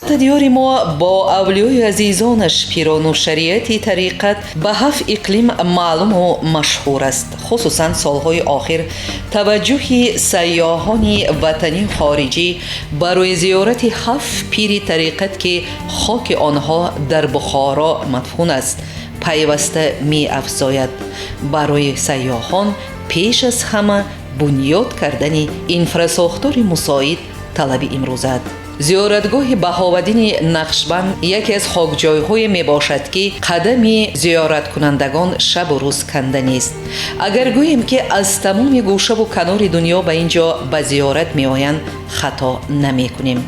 Албатта, диёри мо бо авлиёю азизонаш, пирону шариати тариқат ба ҳафт иқлим маълуму машҳур аст. Хусусан солҳои охир таваҷҷӯҳи сайёҳони ватанию хориҷӣ барои зиёрати ҳафт пири тариқат, ки хоки онҳо дар Бухоро мадфун аст, пайваста меафзояд. Барои сайёҳон пеш аз ҳама бунёд кардани инфрасохтори мусоид талаби имрӯзад. Зиёратгоҳи Баҳоваддини Нақшбанд яке аз хокҷойҳое мебошад, ки қадами зиёраткунандагон шабу рӯз канда нест. Агар гӯем, ки аз тамоми гӯшаву канори дунё ба ин ҷо ба зиёрат меоянд, хато намекунем.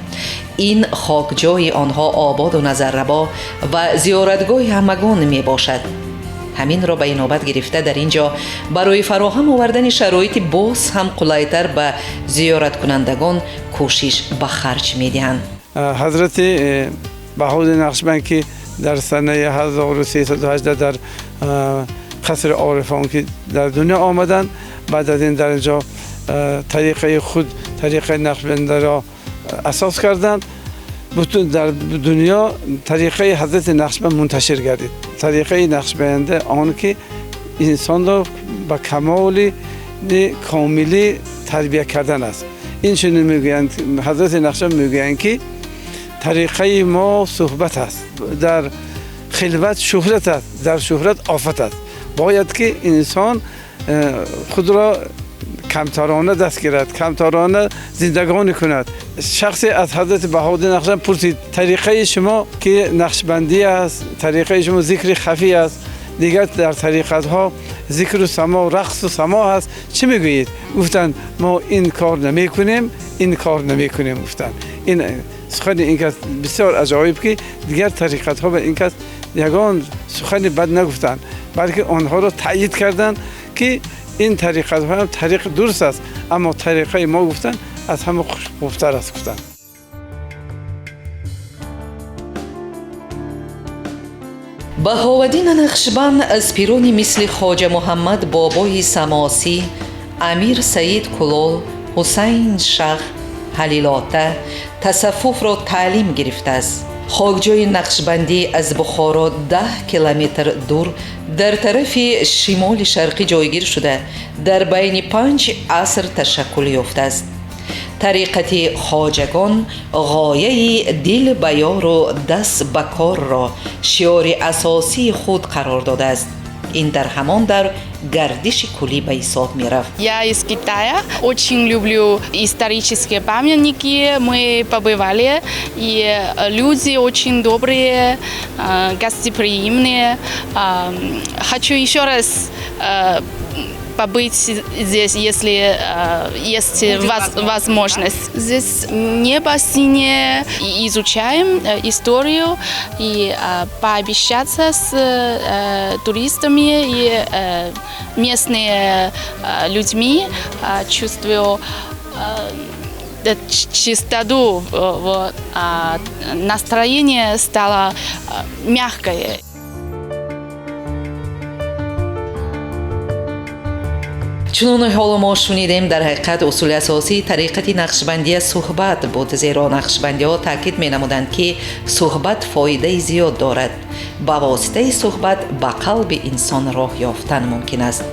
Ин хокҷои онҳо ободу назаррабо ва зиёратгоҳи ҳамагон мебошад. Ҳаминро ба инобат гирифта, дар ин ҷо барои фароҳам овардани шароити боз ҳам қулайтар ба зиёраткунандагон кӯшиш ба харҷ медиҳанд. Ҳазрати Баҳоуддин Нақшбанд, ки дар санаи 1318 дар қасри Орифон, ки дар дунё омаданд, баъд аз ин дар инҷо тариқаи худ, тариқаи нақшбандаро асос карданд. Бутун дар дунё тариқаи ҳазрати Нақшбанд мунташир гардид. Тариқаи нақшбанда он ки инсонро ба камоли комилӣ тарбия кардан аст. Ин чунин мегӯянд, ҳазрати Нақшбанд мегӯянд, ки тариқаи мо суҳбат аст, дар хилват шӯҳрат аст, дар шӯҳрат офат аст. Бояд ки инсон худро камтарона даст гирад, камтарона зиндагонӣ кунад. Шахсе аз ҳазрати Баҳоуддин Нақшбанд пурсид: тариқаи шумо, ки нақшбандӣ аст, тариқаи шумо зикри хафӣ аст, дигар дар тариқатҳо зикру само, рақсу само аст, чӣ мегӯед? Гуфтанд: мо ин кор намекунем, ин кор намекунем. Гуфтанд, ин сухани ин кас бисёр аҷоиб, ки дигар тариқатҳо ба ин кас ягон сухани бад нагуфтанд, балки онҳоро таъйид карданд, ки ин тариқатҳо ҳам тариқи дуруст аст, аммо тариқаи мо, гуфтанд, аз ҳама хубтар аст, гуфтанд. Баҳоваддин Нақшбанд аз пирони мисли Хоҷа Муҳаммад Бобои Самосӣ, Амир Саид Кулол, Ҳусайн Шах Ҳалилота тасаввуфро таълим гирифтааст. Хокҷои нақшбандӣ аз Бухоро 10 километр дур, дар тарафи шимоли шарқӣ ҷойгир шуда, дар байни панҷ аср ташаккул ёфтааст. Тариқати хоҷагон ғояи дил ба ёру даст ба корро шиори асосии худ қарор додааст. Ин дар ҳамон дар гардиши куллӣ ба ҳисоб мерафт. Я из Китая. Очень люблю исторические памятники. Мы побывали, и люди очень добрые, гостеприимные. Хочу еще раз побыть здесь, если есть возможность. Здесь небо синее, и изучаем историю и пообщаться с туристами и местными людьми. Чувствую чистоту, вот, настроение стало мягкое. Чуноне ҳоло мо шунидем, дар ҳақиқат усули асосии тариқати нақшбандия суҳбат буд, зеро нақшбандиҳо таъкид менамуданд, ки суҳбат фоидаи зиёд дорад. Ба воситаи суҳбат ба қалби инсон роҳ ёфтан мумкин аст.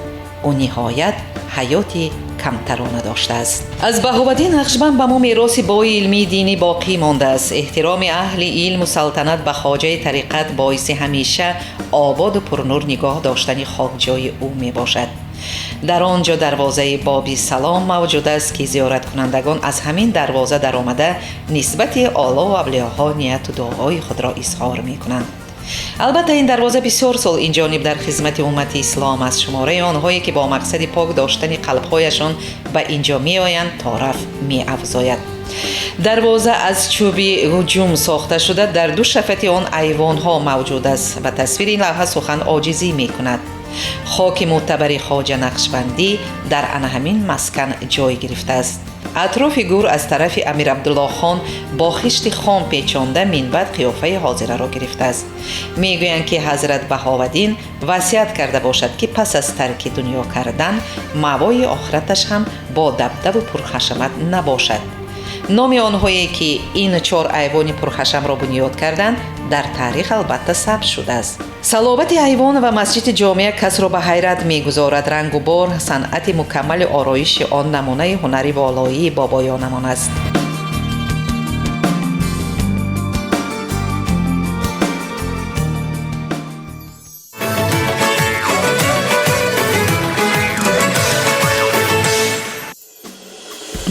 Ӯ ниҳоят ҳаёти камтарона доштааст. Аз Баҳоваддин Нақшбанд ба мо мероси бои илмии динӣ боқӣ мондааст. Эҳтироми аҳли илму салтанат ба хоҷаи тариқат боиси ҳамеша ободу пурнур нигоҳ доштани хокҷои ӯ мебошад. Дар он ҷо дарвозаи Боби Салом мавҷуд аст, ки зиёраткунандагон аз ҳамин дарвоза даромада, нисбати олову авлиёҳо нияту дуоҳои худро изҳор мекунанд. Албатта, ин дарвоза бисёр сол инҷониб дар хизмати уммати ислом аст. Шумораи онҳое, ки бо мақсади пок доштани қалбҳояшон ба ин ҷо меоянд, тораф меафзояд. Дарвоза аз чӯби ҳуҷум сохта шуда, дар ду шафати он айвонҳо мавҷуд аст ва тасвири ин лавҳа сухан оҷизӣ мекунад. Хоки мӯътабари Хоҷа Нақшбандӣ дар ана ҳамин маскан ҷой гирифтааст. Атрофи гур аз тарафи Амир Абдуллоҳхон бо хишти хом печонда, минбаъд қиёфаи ҳозираро гирифтааст. Мегӯянд, ки ҳазрат Баҳоваддин васият карда бошад, ки пас аз тарки дунё кардан маъвои охираташ ҳам бо дабдабу пурҳашамат набошад. Номи онҳое ки ин чор айвони пурҳашамро бунёд карданд, дар таърих албатта сабт шудааст. Салобати айвон ва масҷиди ҷомеа касро ба ҳайрат мегузорад. Рангу бор, санъати мукаммали ороиши он намунаи ҳунари волоии бобоёнамон аст.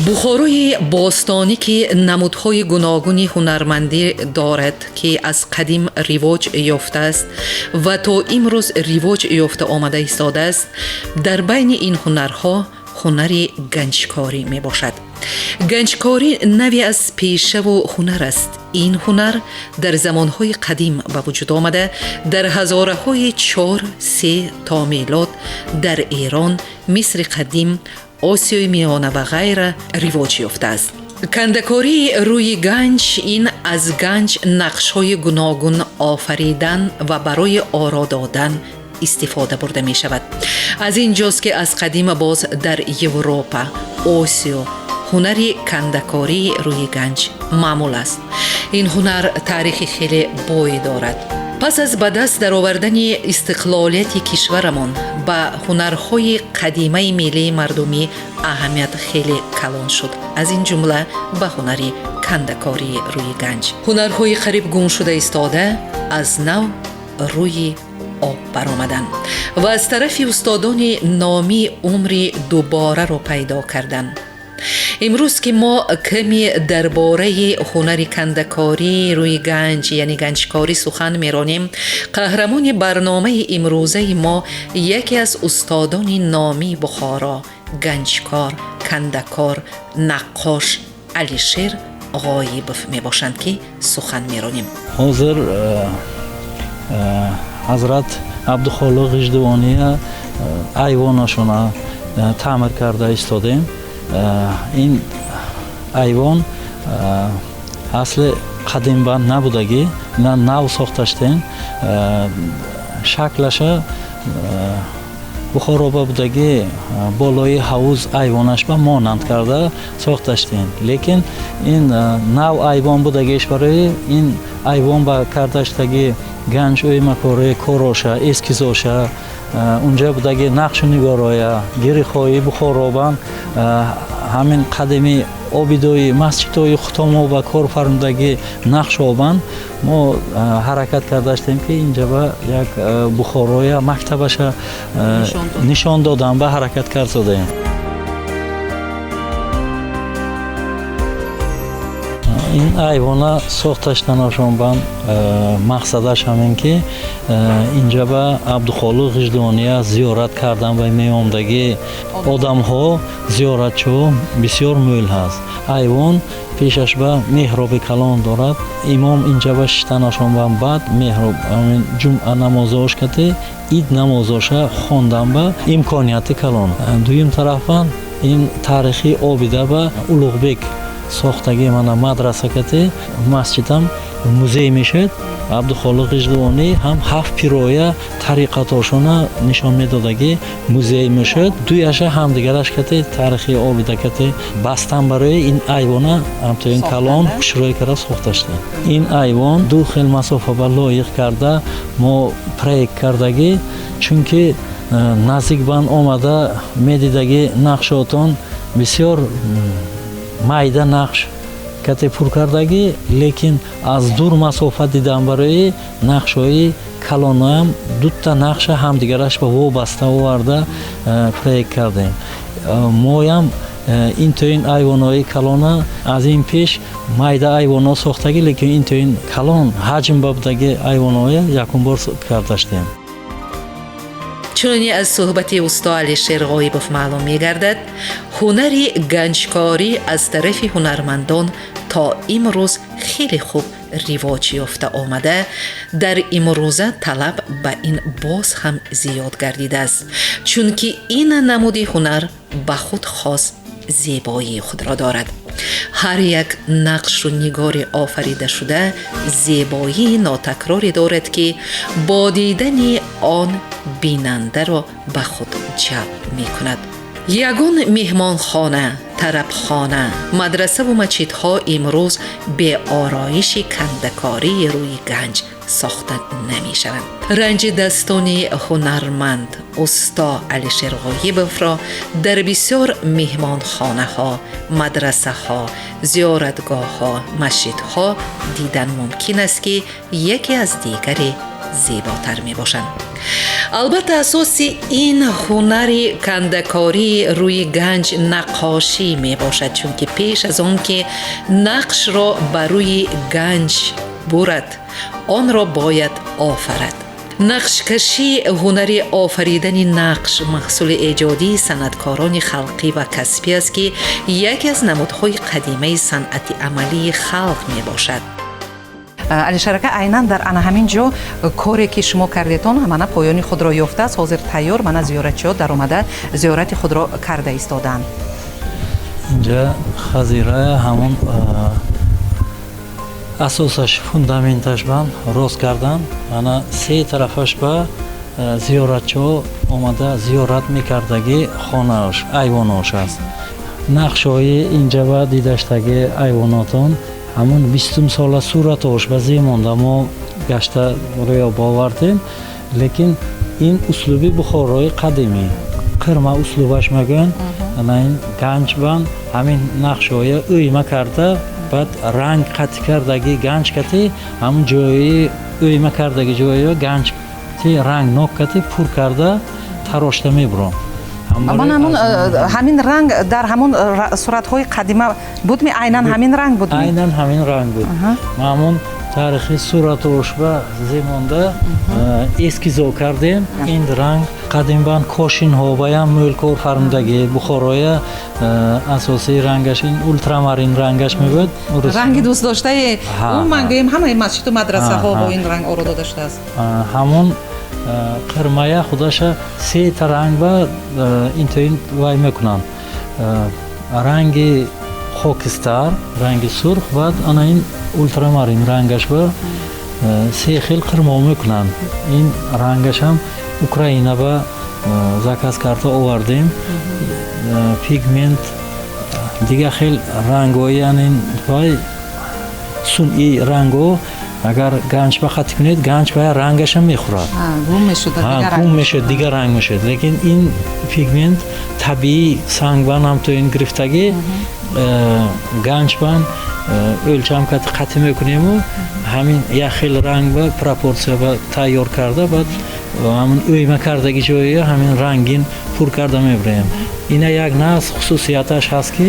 Бухорои бостонӣ, ки намудҳои гуногуни ҳунармандӣ дорад, ки аз қадим ривоҷ ёфтааст ва то имрӯз ривоҷ ёфта омада истодааст, дар байни ин ҳунарҳо ҳунари ганҷкорӣ мебошад. Ганҷкорӣ навъе аз пешаву ҳунар аст. Ин ҳунар дар замонҳои қадим ба вуҷуд омада, дар ҳазораҳои 4-3 то мелод дар Эрон, Мисри қадим, Осиёи Миёна ва ғайра ривоҷ ёфтааст. Кандакории рӯи ганҷ ин аз ганҷ нақшҳои гуногун офаридан ва барои оро додан истифода бурда мешавад. Аз ин ҷост, ки аз қадима боз дар Европа, Осиё ҳунари кандакории рӯи ганҷ маъмул аст. Ин ҳунар таърихи хеле бой дорад. Пас аз ба даст даровардани истиқлолияти кишварамон ба ҳунарҳои қадимаи миллии мардумӣ аҳамият хеле калон шуд, аз ин ҷумла ба ҳунари кандакории рӯи ганҷ. Ҳунарҳои қариб гум шуда истода аз нав рӯи об баромаданд ва аз тарафи устодони номӣ умри дубораро пайдо карданд. Имрӯз ки мо каме дар бораи ҳунари кандакории рӯи ганҷ, яъне ганҷкорӣ сухан меронем, қаҳрамони барномаи имрӯзаи мо яке аз устодони номии Бухоро, ганҷкор, кандакор, наққош Алишер Ғоибов мебошанд, ки сухан меронем. Ҳозир ҳазрат Абдухолиқ Ғиждувония айвонашона таъмир карда истодем. Ин айвон асли қадимбанд набудагӣ, на нав сохта шудем. Шаклаша Бухороба будагӣ болои ҳавуз айвонаш ба монанд карда сохта шудем. Лекин ин нав айвон будагиш барои ин айвон ба карда шудагӣ ганҷ ӯймакори короша, эскизоша, унҷа будаги нақшу нигороя, гирихои Бухоробан, ҳамин қадими обидои масҷидҳои хутомо ба кор фармудаги нақшобан мо ҳаракат карда шудем, ки инҷа ба як Бухороя мактабаша нишон додан ба ҳаракат кард додаем. Ин айвона сохта шуданашон мақсадаш ҳамин ки инҷа ба Абдухолиқ Ғиждувония зиёрат кардан ва меомдагӣ одамҳо зиёратчиҳо бисёр мӯл ҳаст. Айвон пешаш ба меҳроби калон дорад. Имом инҷа ба шиштанашон ба баъд меҳроб ҷумъа намозош кати ид намозоша хондан ба имконияти калон. Дуюм тарафан ин таърихи обида ба Улуғбек сохтагӣ мана мадраса кати масҷидам музей мешавад. Абдухолиқ Ғиждувонӣ ҳам ҳафт пироя тариқатошона нишон медодагӣ музей мешавад. Дуяша ҳамдигараш кати таърихи обида кати бастан барои ин айвона ҳамтоин калон хушрӯй карда сохта шуда. Ин айвон ду хел масофа ба лоиқ карда мо проект кардагӣ, чунки наздик банд омада медидагӣ нақшотон бисёр майда нақш кате пур кардагӣ, лекин аз дур масофа дидан барои нақшҳои калонаам дута нақша ҳамдигараш ба вобаста оварда проект кардем. Моям ин то ин айвонҳои калона аз ин пеш майда айвонҳо сохтагӣ, лекин ин то ин калон ҳаҷм ба будаги айвонҳоя якум бор карда шудем. Чуноне аз суҳбати усто Алишер Ғоибов маълум мегардад, ҳунари ганҷкорӣ аз тарафи ҳунармандон то имрӯз хеле хуб ривоҷ ёфта омада, дар имрӯза талаб ба ин боз ҳам зиёд гардидааст, чунки ин намуди ҳунар ба худ хос зебоии худро дорад. Ҳар як нақшу нигори офаридашуда зебоии нотакроре дорад, ки бо дидани он бинандаро ба худ ҷалб мекунад. Ягон меҳмонхона, Тарабхона, мадрасаву мачидҳо имрӯз беороиши кандакории рӯи ганҷ сохта намешаванд. Ранҷи дастони ҳунарманд усто Алишер Ғоибовро дар бисёр меҳмонхонаҳо, мадрасаҳо, зиёратгоҳҳо, масҷидҳо дидан мумкин аст, ки яке аз дигаре зеботар мебошанд. Албатта, асоси ин ҳунари кандакории рӯи ганҷ наққошӣ мебошад, чунки пеш аз он ки нақшро ба рӯи ганҷ бурад, онро бояд офарад. Нақшкашӣ ҳунари офаридани нақш, маҳсули эҷодии санъаткорони халқӣ ва касбӣ аст, ки яке аз намудҳои қадимаи санъати амалии халқ мебошад. Алишер ака, айнан дар ана ҳамин ҷо коре ки шумо кардетон, мана поёни худро ёфтааст, ҳозир тайёр, мана зиёратчиҳо даромада зиёрати худро карда истодаанд. Инҷа хазира ҳамон асосаш, фундаменташ бан рост кардан. Ана се тарафаш ба зиёратчиҳо омада зиёрат мекардагӣ хонааш, айвонош аст. Нақшҳои инҷа ба дидаштаги айвонотон ҳамон 20-сола суратош ба зӣ монда, мо гашта рӯё бовардем, лекин ин услуби бухорои қадимӣ, қирма услубаш мегӯянд. Ана ин ганҷ бан ҳамин нақшҳоя ӯйма карда, баъд ранг қатӣ кардаги ганҷ кати, ҳамун ҷои ӯйма кардаги ҷоё ганҷ ти рангнок кати пур карда тарошта мебуром. Ман ҳамун ҳамин ранг дар ҳамун суратҳои қадима будми? Айнан ҳамин ранг буд? Айнан ҳамин ранг буд. Ма ҳамун таърихи суратошба зимонда эскизо кардем. Ин ранг қадимбан кошинҳо баям мӯлкор фармудагӣ Бухороя. Асосии рангаш ин ултрамарин рангаш мегӯяд. Ранги дӯстдоштаи умуман гӯем ҳамаи масҷиду мадрасаҳо бо ин ранг оро дода шудааст. Ҳамон қирмая худаша сета ранг ба интоин вай мекунанд: ранги хокистар, ранги сурх, баъд ана ин ултрамарин рангаш ба се хел қирмо мекунанд. Ин рангашам Украина ба заказ карда овардем, пигмент дига хел рангҳои, яъне вай сунъи рангҳо агар ганҷ ба хатӣ кунед, ганҷ ба рангашам мехӯрад, гум мешуд, дигар ранг мешуд. Лекин ин пигмент табиӣ, сангбан ҳам то ин гирифтагӣ, ганҷбан ӯлчам кати қатӣ мекунему, ҳамин як хел ранг ба пропорсия ба тайёр карда, баъд ҳамин ӯйма кардаги ҷоя ҳамин рангин пур карда мебарем. Ина як нағз хусусияташ ҳаст, ки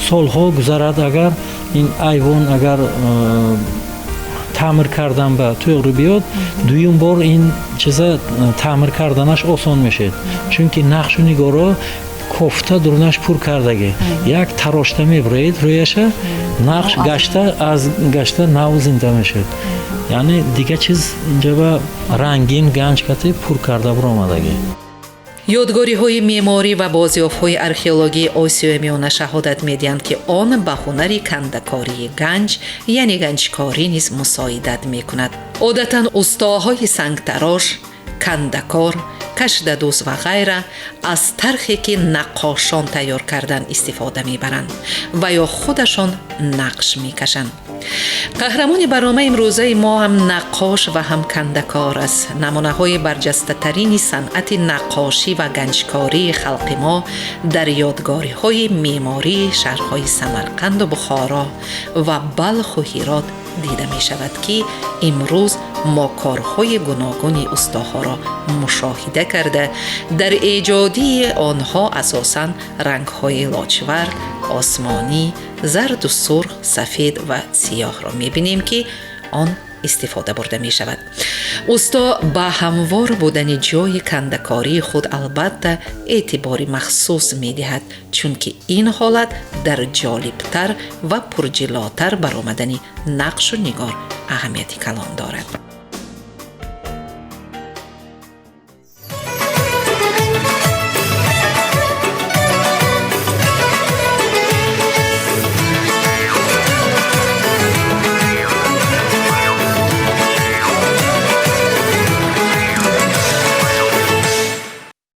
солҳо гузарад, агар ин айвон агар таъмир кардан ба тӯғри биёд, дуюм бор ин чиза таъмир карданаш осон мешавад, чунки нақшу нигоро кофта дурунаш пур кардагӣ, як тарошта мебуроед рӯяша, нақш гашта аз гашта нав зинда мешавад. Яъне дигар чиз инҷа ба рангин ганҷ кати пур карда буромадагӣ. Ёдгориҳои меъморӣ ва бозёфтҳои археологии Осиёи Миёна шаҳодат медиҳанд, ки он ба ҳунари кандакории ганҷ, яъне ганҷкорӣ низ мусоидат мекунад. Одатан устоҳои сангтарош, кандакор, кашдадӯз ва ғайра аз тархе, ки наққошон тайёр кардан, истифода мебаранд ва ё худашон нақш мекашанд. Қаҳрамони барномаи имрӯзаи мо ҳам наққош ва ҳам кандакор аст. Намунаҳои барҷастатарини санъати наққошӣ ва ганҷкории халқи мо дар ёдгориҳои меъмории шаҳрҳои Самарқанду Бухоро ва Балху Ҳирот дида мешавад, ки имрӯз мо корҳои гуногуни устоҳоро мушоҳида карда, дар эҷодии онҳо асосан рангҳои лоҷвард, осмонӣ, зарду сурх, сафед ва сиёҳро мебинем, ки он истифода бурда мешавад. Усто ба ҳамвор будани ҷои кандакории худ албатта эътибори махсус медиҳад, чунки ин ҳолат дар ҷолибтар ва пурҷилотар баромадани нақшу нигор аҳамияти калон дорад.